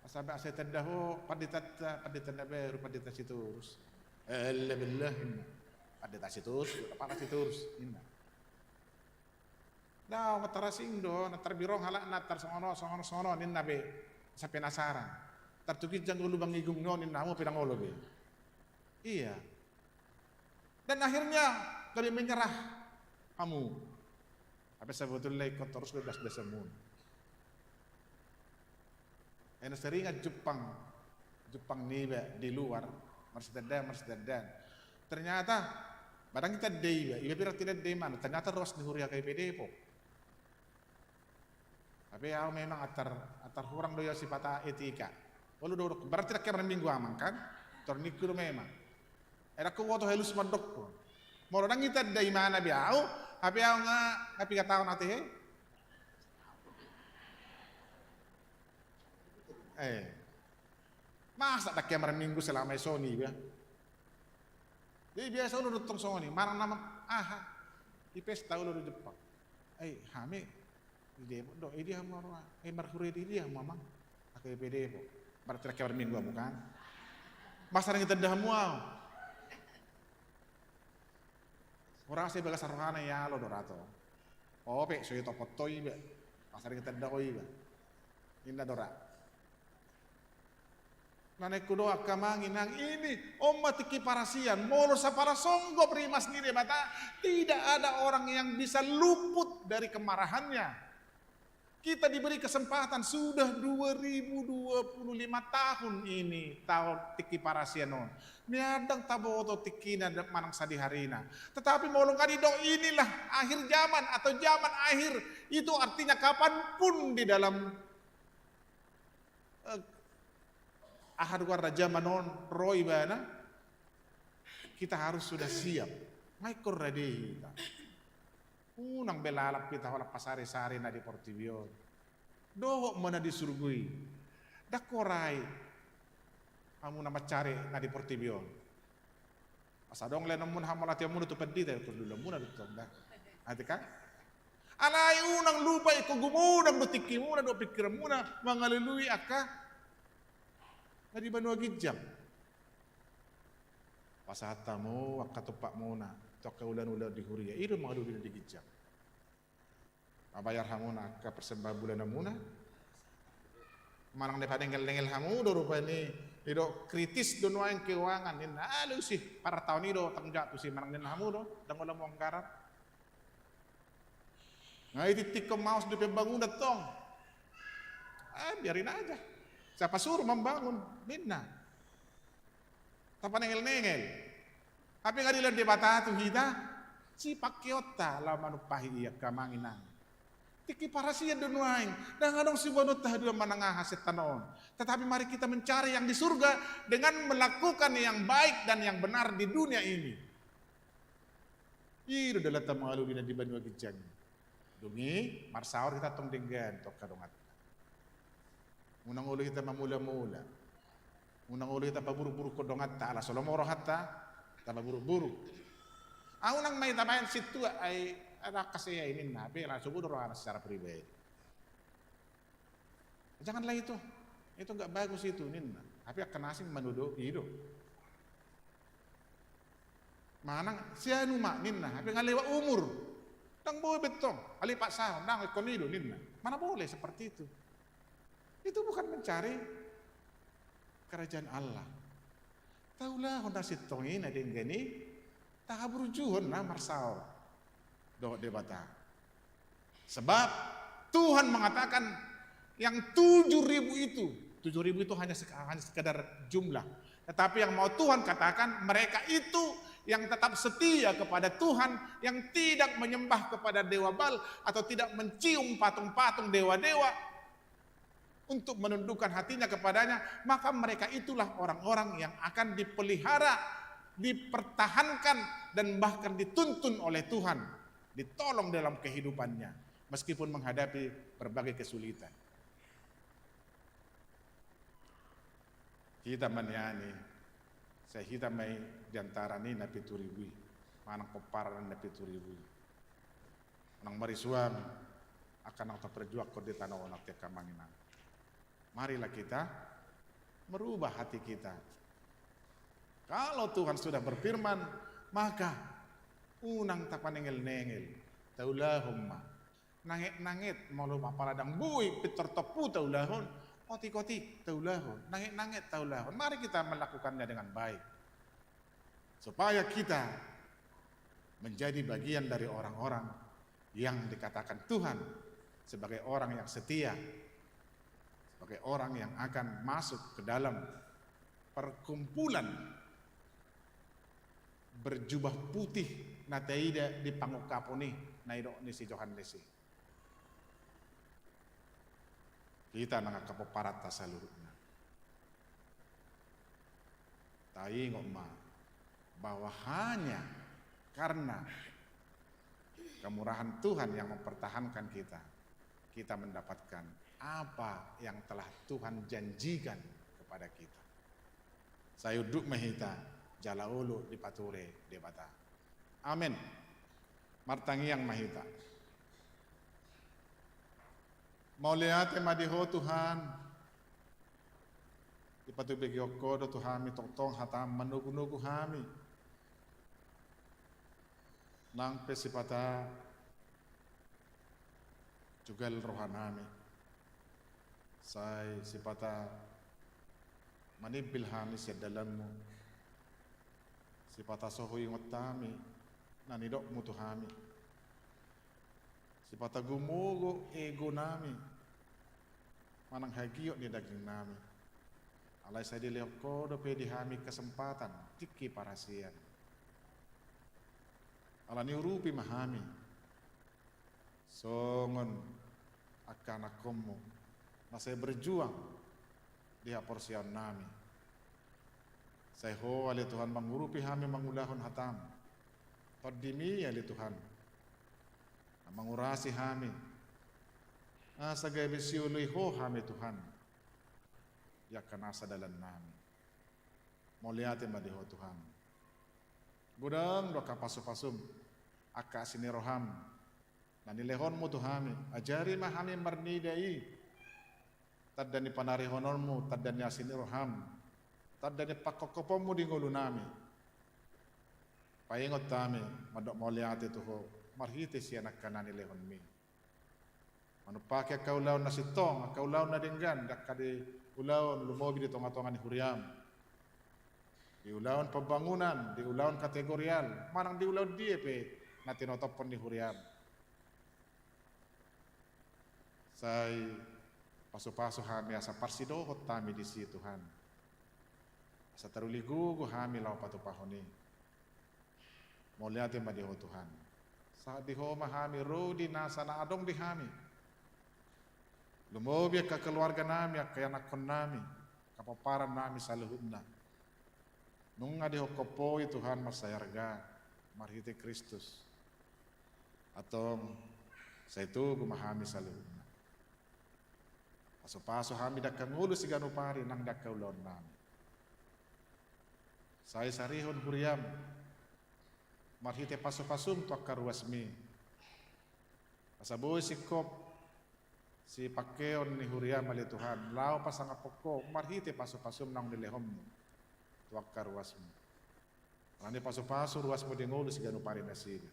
Asa be asa itanda ho pandita, pandita na baru, Pandita Sitorus. Ella billah, ninna. Pandita Sitorus, Pandita Sitorus, ninna. Dao, nga tarasing do, na tarbirong halak na tarsongon on, songon on, songon on, ninna be. Asa penasaran. Tartukinjang do lubang igung ni on, ninna, hamu pe ndang olo be. Iya. Dan akhirnya gabe menyerah hamu. Hape sabotulna ingkon torus do dasdasanmuna. Ai na seringan jumpang, jumpang niba di luar, marsitandaan, marsitandaan. Ternyata, ba ndang itanda iba, iba pe ndang itanda ibana, ternyata ruas ni huria K P Depok. Tapi au memang antar, antar hurang do ia sipata etika. Olo do, berarti ndang hea marminggu amang kan? Tor ningku do memang. Ai ndang huboto halus mandok. Molo ndang itanda ibana be au, hape au nga, nga piga taon ate he. Eh. Masa ndang hea marminggu selama i songon i be. Jadi biasa olo do tong songon i, manang nama aha. I pesta olo do Jepang. Ai, hami di Depok do, i dia hamu ro, eh, marhuria di dia hamu amang. Angka K P Depok. Berarti ndang hea marminggu hamu kan. Masa ndang itanda hamu au. Hurasa i bagasan rohana ialo do ra tong. Ope, so itopot ho iba. Masa ndang itanda ho iba. Ninna do ra. Na naeng hudok angka amang inang, ini on ma tingki parasian, molo saparasonggop rimas ni Debata, tidak ada orang yang bisa luput dari kemarahannya. Kita diberi kesempatan sudah dua ribu dua puluh lima tahun ini, tahun tingki parasian on. Nian ndang taboto tingkina manang sadiharina. Tetapi molo nunga didok inilah akhir zaman atau zaman akhir, itu artinya kapanpun di dalam, eh, aha do goarna, zaman on ro ibana, kita harus sudah siap. Nga ingkon rade hita. Unang be lalap hita holan pasari-sari na di portibi on. Dohot ma na di surgo i. Ndang hurai hamu na mansari na di portibi on. Asa adong lehonon muna hamu latean muna tu pandita, parluan muna do tong da. Ate kan? Alai unang lupa ingkon gumodang do tingki muna do pingkiran muna mangalului angka na di banua ginjang. Pasahat hamu angka tumpak muna tu angka ulaon-ulaon di huria, i do mangalului na di ginjang. Mabayar hamu na angka persembahan bulanan muna. Manang dipanengel-nengel hamu do rupani, i do kritis do nuaeng keuangan ninna, alusi partaon i do tanggung jawab tusi, manang ninna hamu do ndang olo hamu anggaran. Nga i tingki on maos do pembangunan tong. Ah, biarin aja. Siapa suruh membangun? Ninna. Tapanengel-nengel. Hape nga dilehon Debata tu hita sipangkeonta laho manumpahi i, angka amang inang. Tingki parasian do nuaeng, ndang adong siboanonta haduan manang aha sian tano on. Tetapi mari kita mencari yang di surga dengan melakukan yang baik dan yang benar di dunia ini. I do dalanta mangalului na di banua ginjang. Dung i marsaor hita tong denggan tu angka donganta. Unang olo hita mamula-mula. Unang olo hita paburuk-burukhon donganta, ala so lomo rohanta tapaburuk-buruk. Ah, unang ma hita baen sintua, ai, ada angka sia i ninna, hape langsung do rohana secara pribadi. Janganlah itu. Itu nggak bagus itu ninna. Hape angka na asing manodoi do. Manang sianu ma ninna, hape nga lewat umur. Ndang boi be tong, alai pasahat, ndang, ingkon i do ninna. Mana boleh seperti itu. Itu bukan mencari kerajaan Allah. Taulahon na sintong i na denggan i, tahaburjuhon na marsaor dohot Debata. Sebab Tuhan mengatakan yang tujuh ribu itu, tujuh ribu itu hanya sek-, hanya sekedar jumlah. Tetapi yang mau Tuhan katakan, mereka itu yang tetap setia kepada Tuhan, yang tidak menyembah kepada dewa Baal atau tidak mencium patung-patung dewa-dewa untuk menundukkan hatinya kepadanya, maka mereka itulah orang-orang yang akan dipelihara, dipertahankan, dan bahkan dituntun oleh Tuhan, ditolong dalam kehidupannya, meskipun menghadapi berbagai kesulitan. Hita ma nian i, sai hita ma i di antara ni na pitu ribu i, manang pomparan ni na pitu ribu i. Unang marisuang angka naung taparjuangkon di tano on, angka amang inang. Marilah kita merubah hati kita. Kalau Tuhan sudah berfirman, maka unang tapanengel-nengel, taulahon ma. Nanget-nanget, molo apala ndang boi pintor tompu taulahon, otik-otik taulahon, nanget-nanget taulahon. Mari kita melakukannya dengan baik. Supaya kita menjadi bagian dari orang-orang yang dikatakan Tuhan sebagai orang yang setia, sebagai orang yang akan masuk ke dalam perkumpulan berjubah putih na taida di pangungkapon i, na nidok ni si Johannes i. Hita nang angka pomparanta saluhutna, taingot ma bahwa hanya karena kemurahan Tuhan yang mempertahankan kita, kita mendapatkan apa yang telah Tuhan janjikan kepada kita. Sai unduk ma hita jala olo dipature Debata. Amen. Martangiang ma hita. Mauliate ma di Ho Tuhan. Dipatubegehon Ho do tu hami tongtong hataM manogunogu hami. Nang pe sipata jugal rohanami, sai sipata manimbil hami sian dalanMu, sipata soho ingot hami na nidokMu tu hami, sipata gumogo egonami, nang hagiot ni daging nami. Alai sai dilehon Ho dope di hami kesempatan, tingki parasian. Alani urupi ma hami songon angka anakkonmu na sai berjuang di haporseaon nami. Sai Ho ale Tuhan mangurupi hami mangulahon hatam. Tondimi ale Tuhan na mangurasi hami, asa gabe sioloi Ho hami Tuhan di angka nasa dalan nami. Mauliate ma di Ho Tuhan. Godang do angka pasupasum, angka asi ni roham na nilehonmu tu hami. Ajari ma hami marnida i tanda ni panarihononmu, tanda ni asi ni roham, tanda ni pangkophopmu di ngolu nami. Paingot hami mandok mauliate tu Ho marhite sian angka na nilehonmi. Manumpahi angka ulaon na sintong, angka ulaon na denggan, di angka di ulaon lumobi di tongatonga ni huriam. Di ulaon pembangunan, di ulaon kategorial, manang di ulaon dia pe na tinotophon ni huriam. Sai pasupasu hami asa parsidohot hami disi Tuhan. Asa taruli gogo hami laho patupahon i. Mauliate ma di Ho Tuhan. Sahat di Ho ma hami ro di nasa na adong di hami. Lumobi angka keluarga nami, angka ianakkon nami, angka pomparan nami saluhutna. Nunga dihophop Ho i Tuhan mansai arga marhite Kristus. Antong sai togu ma hami saluhutna. Pasupasu hami di angka ngolu siganup ari nang di angka ulaon nami. Sai sarihon huriam marhite pasupasum tu angka ruasmi. Asa boi singkop sipangkeon ni huriam ale Tuhan laho pasangaphon Ho marhite pasupasum naung nilehonmu tu angka ruasmi. Alani pasupasu ruasmu di ngolu siganup ari nasida.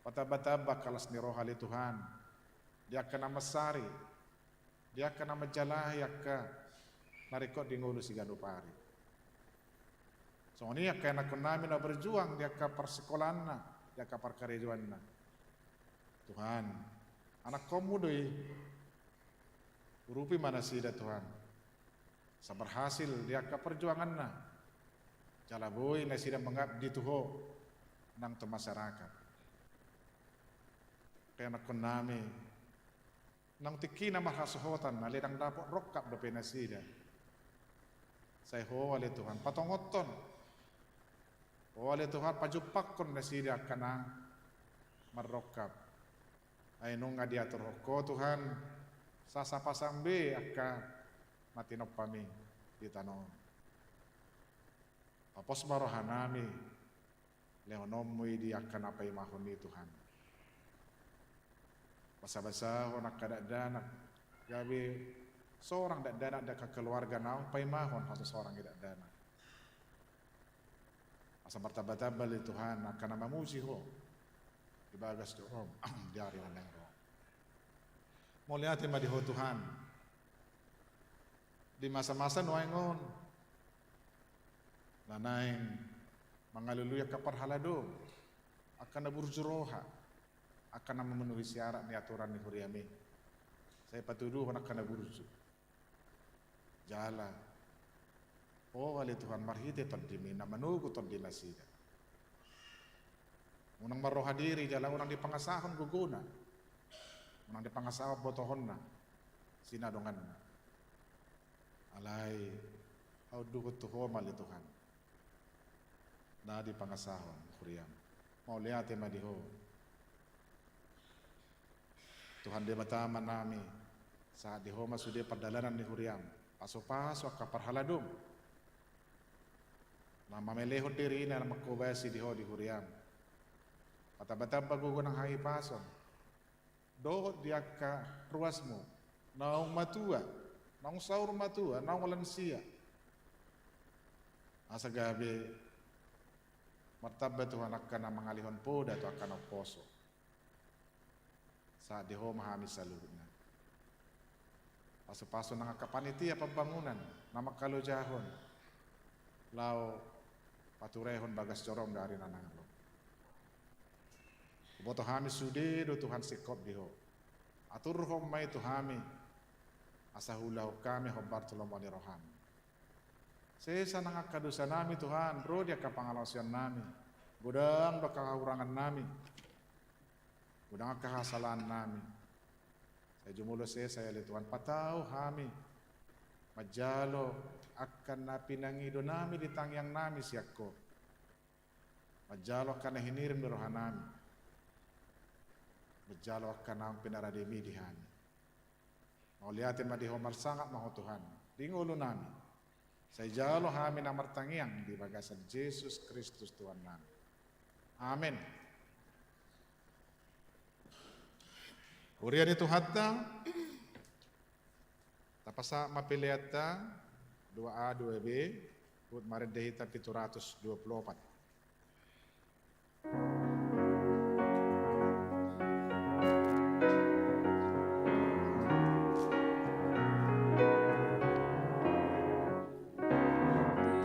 Patambatamba angka las ni roha ale Tuhan di angka na mansari, di angka na manjalahi angka na ringkot di ngolu siganup ari. Songon i angka ianakkon nami na berjuang di angka parsikolaanna, di angka parkarejoanna. Tuhan, anakkonmu do i. Urupi ma nasida Tuhan. Asa berhasil di angka perjuanganna. Jala boi nasida mengabdi tu Ho nang tu masyarakat. Angka ianakkon nami naung tingkina marhasohotan, alai ndang dapot rongkap dope nasida. Sai Ho ale Tuhan patongothon. Ho ale Tuhan pajumpangkon nasida angka na marrongkap. Ai nunga diaturhon Ho Tuhan, sasapasam be angka na tinompami di tano on. Papos ma roha nami lehononmu i di angka na paimahon i Tuhan. Basabasahon angka dakdanak, gabe sorang dakdanak di angka keluarga naung paimahon hasosorang i dakdanak. Asa martambatamba ale Tuhan angka na mamuji Ho di bagas joro di ari na naeng ro. Mauliate ma di Ho Tuhan. Di masamasa nuaeng on na naeng mangalului angka parhalado, angka na burju roha, angka na memenuhi syarat ni aturan ni huriami. Sai patuduhon angka na burju. Jala Ho ale Tuhan marhite tondimi na manogu tondi nasida. Unang marroha diri jala unang dipangasahon gogona. Unang dipangasahon botohonna, sinadonganna. Alai haunduhon tu Ho ma ale Tuhan na dipangasahon huriam. Mauliate ma di Ho. Tuhan Debata Amanami, sahat di Ho ma sude pardalanan ni huriam. Pasupasu angka parhaladom na mamelehon dirina na mangkobasi di Ho di huriam. Patambatamba gogo nang hahipason dohot di angka ruasmu naung matua, naung saur matua, naung lansia. Asa gabe martamba Tuhan angka na mangalehon poda tu angka na umposo. Sahat di Ho ma hami saluhutna. Pasupasu nang angka panitia pambangunan na mangkalojahon laho paturehon bagas joro di ari na naeng ro. Huboto hami sude do Tuhan singkop di Ho. Aturhon ma i tu hami asa huulahon hami hombar tu lomo ni roham. Sesa nang angka dosanami Tuhan, ro di angka pangalaosionnami, godang do angka hahurangannami, godang angka hasalaannami. Sai jumolo sesa i ale Tuhan, patau hami manjalo angka na pinangidonami di tangiangnami sian Ho. Manjalo angka na hinirim ni rohanami. Manjalo angka naung pinarademi di hami. Mauliate ma di Ho, marsangap ma Ho Tuhan di ngolunami. Sai jalo hami na martangiang di bagasan Jesus Kristus Tuhannami. Amen. Huria ni Tuhanta, tapasahat ma peleanta dua A dua B, huhut marende hita pitu ratus dua puluh opat.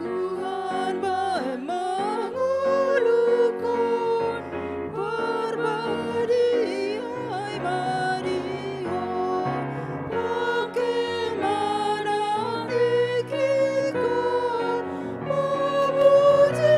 Tuhan baen manguluhon parbadia i ma di Ho, pangke manantikhon mamuji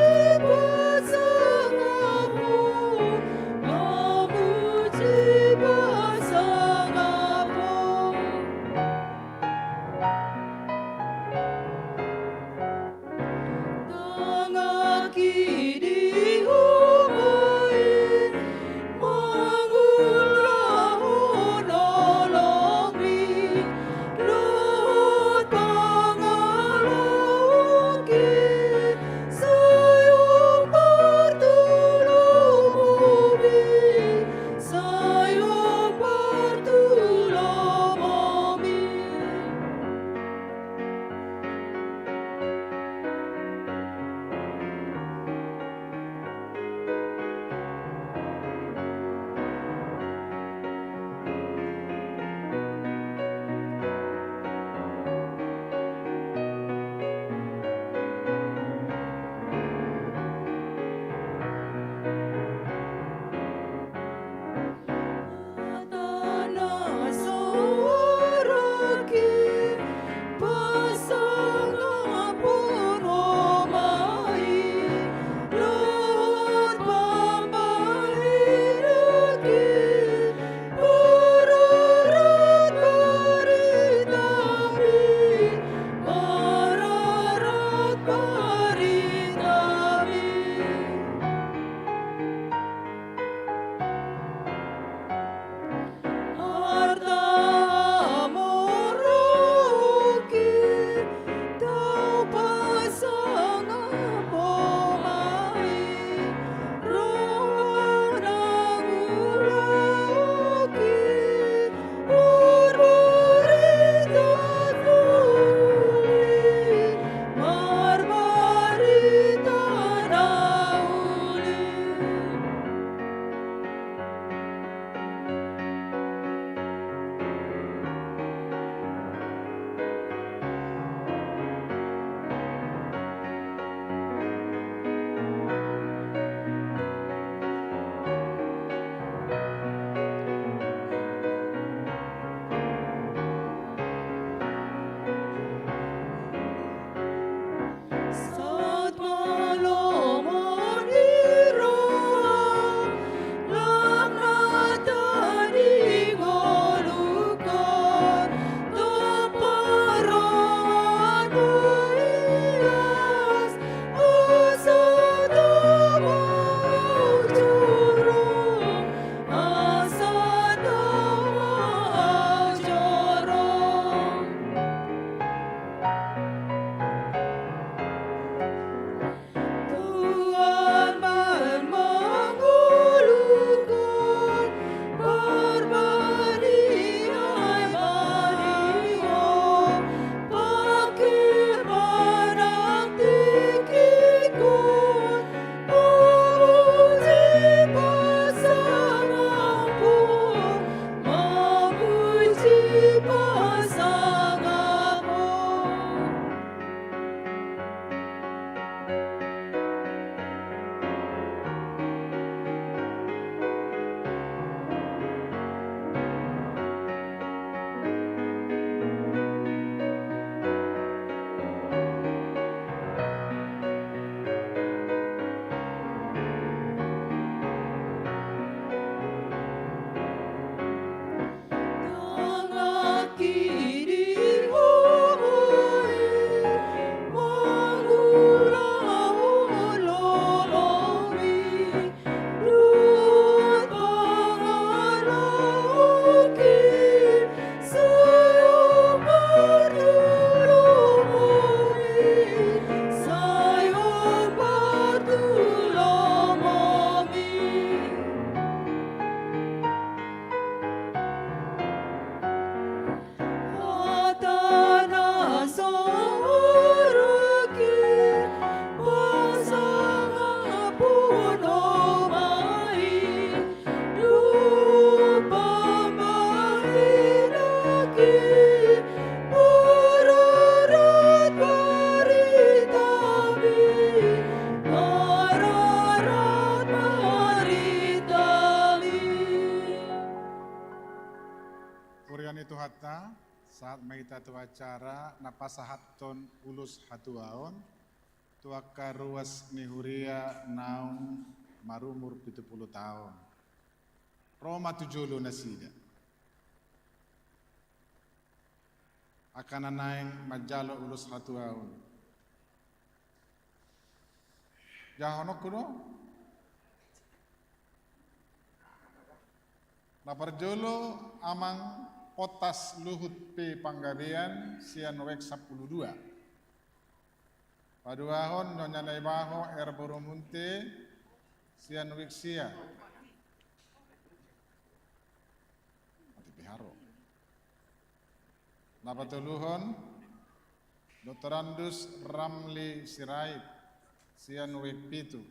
Acara na pasahathon ulos hatuaon tu angka ruas ni huria naung marumur pitu pulu taon. Ro ma tu jolo nasida angka na naeng manjalo ulos hatuaon. Jahahononku do. Na parjolo, Amang Pontas Luhut P Panggabean sian W X sampulu dua. Paduahon, Nyonya Naibaho R Borumunte sian W X sia. Mati piharo. Na patoluhon, Doktorandus Ramli Sirait sian W X pitu.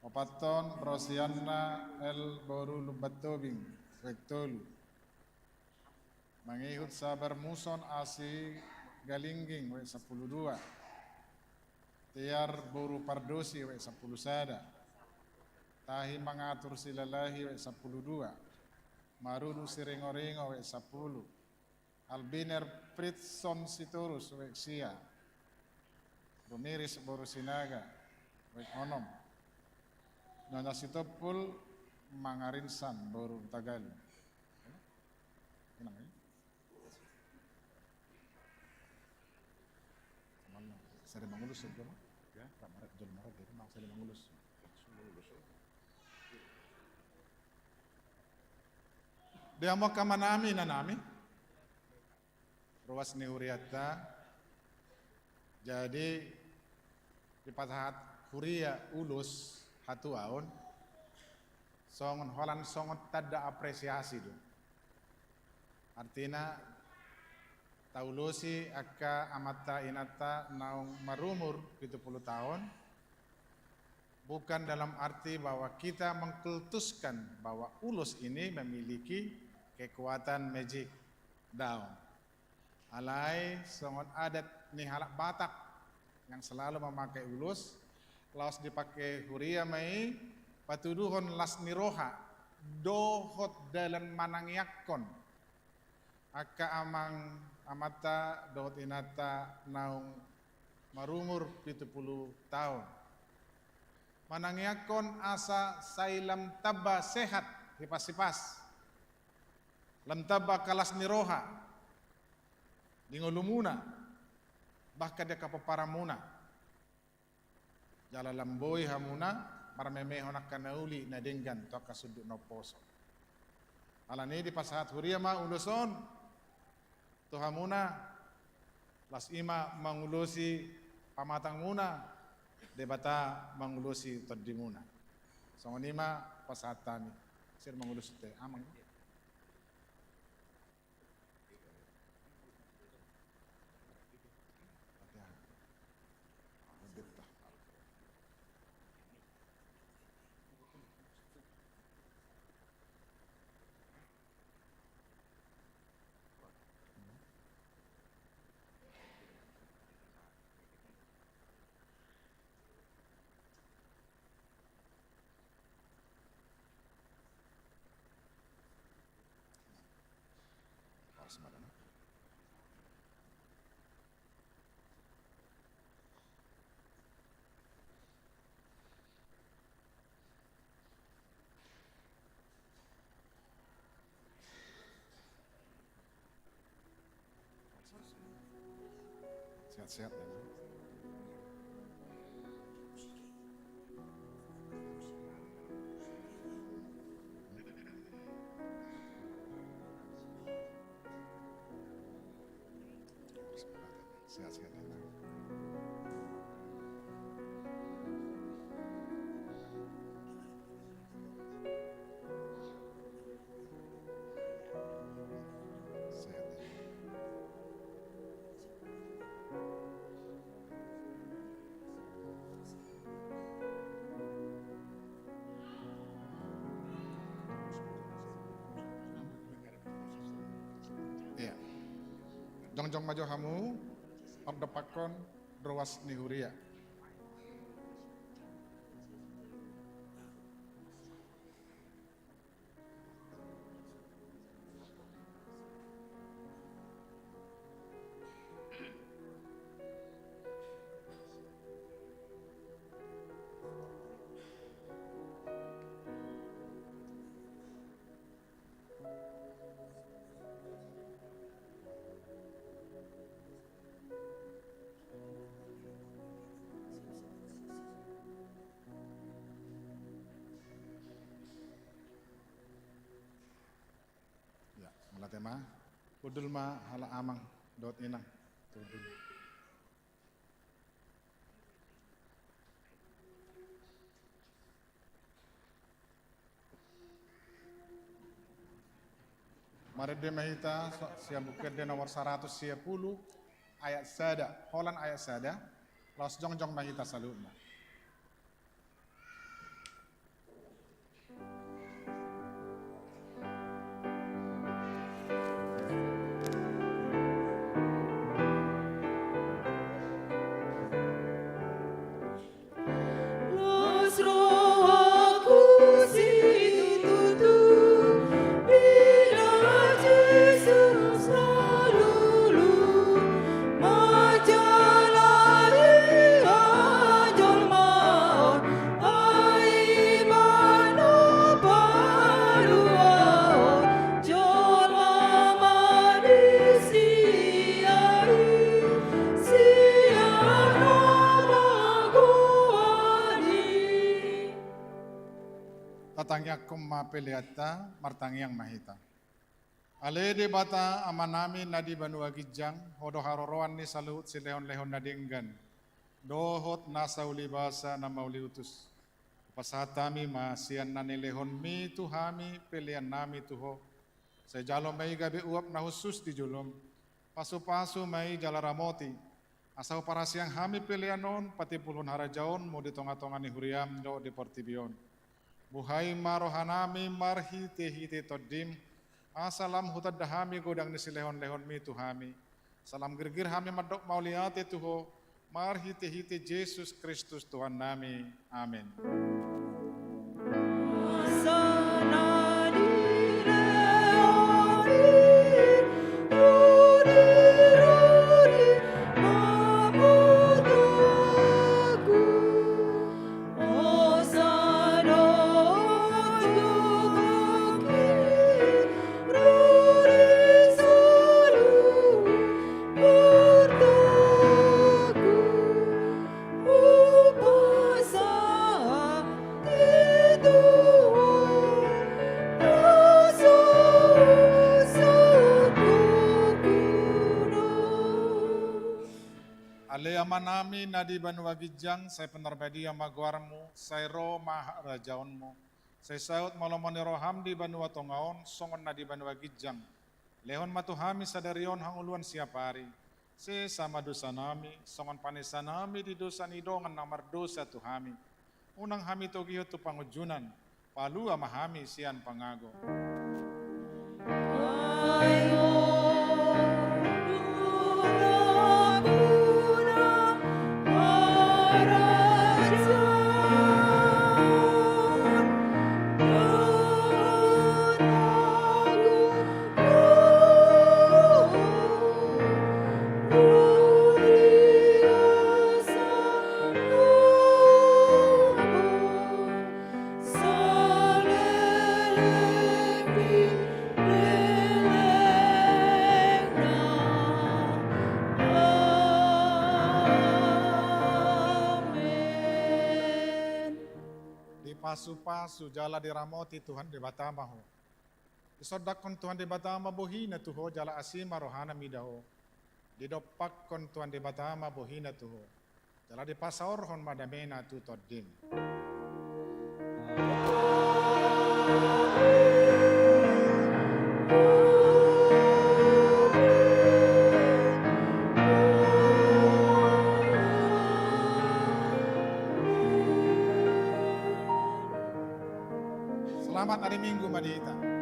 Opathon, Rosianna L Boru Lumban Tobing, W X tolu. Mangihut Sabar Muson Asi Galingging, W X sampulu dua. Tiar Boru Pardosi, W X sampulu sada. Tahi Mangatur Silalahi, W X sampulu dua. Marudu Siringoringo, W X sampulu. Albiner Fritson Sitorus, W X sia. Rumiris Boru Sinaga, W X onom. Nyonya Sitompul Mangarinsan Boru Tagalung. Inang, ya? Sari mangulus saja, Bang. Ya, Pak Maret, Jol Maret, jadi mau sari mangulus. Di hamu angka amanami, inanami, ruas ni hurianta. Jadi, dipasahat huria ulos hatuaon, songon holan songon tanda apresiasi do. Artina, taulosi angka amanta inanta naung marumur pitu pulu taon, bukan dalam arti bahwa kita mengkultuskan bahwa ulos ini memiliki kekuatan magic. Daong. Alai songon adat ni halak Batak yang selalu memakai ulos, laos dipakai huria ma i patuduhon las ni roha dohot dalan manangiangkon angka amang, amanta dohot inanta naung marumur pitu pulu taon. Manangiangkon asa sai lam tamba sehat, hipas-hipas, lam tamba angka las ni roha di ngolumuna, bahkan di angka pomparanmuna. Jala lam boi hamuna marmemehon angka na uli na denggan tu angka sundut na umposo. Alani i dipasahat huria ma ulos on tu hamuna, laos i ma mangulosi pamatangmuna, Debata mangulosi tondimuna. Songon i ma pasahat hami. Sir mangulus te, Amang. Sehat-sehat ya. Sehat-sehat ya. Iya. Jongjong ma jo hamu, pardompakkon ruas ni huria. Tema, hundul ma halak amang dohot inang. Hundul. Marende ma hita so-, sian Buku Ende nomor saratus sia pulu, ayat sada, holan ayat sada, laos jongjong ma hita saluhutna. Tatangiangkon ma peleanta, martangiang ma hita. Ale Debata Amanami na di banua ginjang, Ho do haroroan ni saluhut silehonlehon na denggan dohot nasa ulibasa na mauliutus. Hupasahat hami ma sian na nilehonMi tu hami peleannami tu Ho. Sai jalo ma i gabe uap na hushus di joloM. Pasupasu ma i jala ramoti, asa huparhaseang hami pelean on patimbulhon harajaonMu di tongatonga ni huriaM dohot di portibi on. Buhai ma rohanami marhitehite TondiM, asa lam hutanda hami godang ni silehonlehonMi tu hami. Asa lam girgir hami mandok mauliate tu Ho, marhitehite Jesus Kristus Tuhannami. Amen. Ale Amanami na di banua ginjang, sai pinarbadia ma goarMu, sai ro ma harajaonMu, sai saut ma lomo ni rohaM di banua tonga on, songon na di banua ginjang. Lehon ma tu hami sadari on hangoluan siapari. Sesa ma dosanami, songon panesanami di dosa ni dongan na mardosa tu hami. Unang hami togihon tu pangunjunan, palua ma hami sian pangago. Dipasupasu jala diramoti Tuhan Debata ma ho. Disondangkon Tuhan Debata ma bohiNa tu ho jala asi ma rohaNa mida ho. Didompakkon Tuhan Debata ma bohiNa tu ho. Jala dipasaorhon ma dameNa tu tondim. Selamat hari Minggu ma di hita.